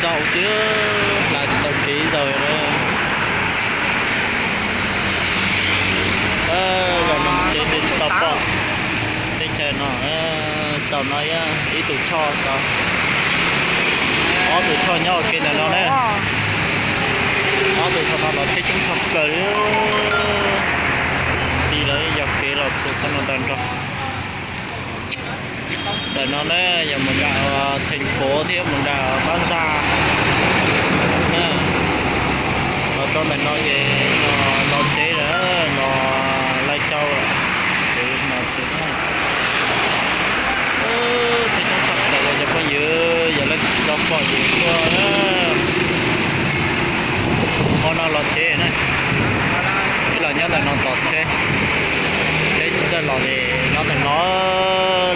Hauv xwb, hla tsis tau kev zaum na. Zaum no tsev ntshe tsis tau pom. Teb chaws no, xaus no ib tug choj xaus, ob tug choj nyob ua ke ntawm no na. Ob tug xaus no los tsheb coob tshaj plaws li. Ti lawv yog kev los txhua qhov no tag nrho. Ntawm no na yog mus nram theem fov thiab mus nram qab ntxa na. Los rau ntawm no ces no tos tsheb lawm, no Laij Tsau lawm. Ces no tsheb na, tsheb coob tshaj plaws li cov phooj ywg, yog leej twg tsis tau pom ces tuaj. Hmo no los tsheb na, ib los nyob ntawm no tos tsheb, tsheb tsis txawj los ces nyob ntawm no,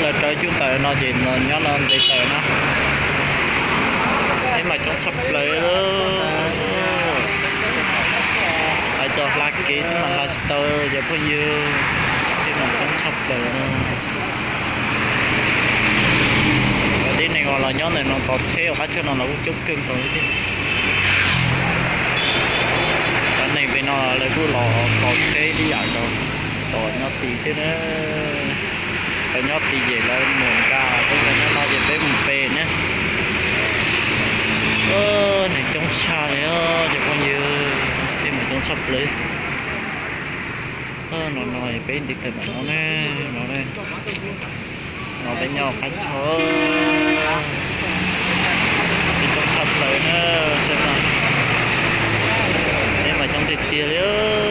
lawv rawv cub tawm no ces nyob no ntes tawm no. Tsheb mas coob tshaj plaws. Hais txog hla kev xwb mas hla tsis tau cov phooj ywg, tsheb mas coob tshaj plaws. Cov tib neeg uas los nyob ntawm no tos tsheb uas qab choj no los kuj coob kawg nkaus li thiab. Cov neeg pem no lawv kuj los tos tsheb ib yam nkaus, cov nyob tid thiab na. Cov nyob tid ces lawv mus nram, peb cov nyob no ces peb mus pem na. Neeg coob tshaj li cov phooj ywg, tsheb mas coob tshaj plaws. No no peb ntiv tawm ntawm no na, no, no peb nyob qab choj, tsheb coob tshaj plaws na, saib mas, tsheb mas coob tiag tiag li.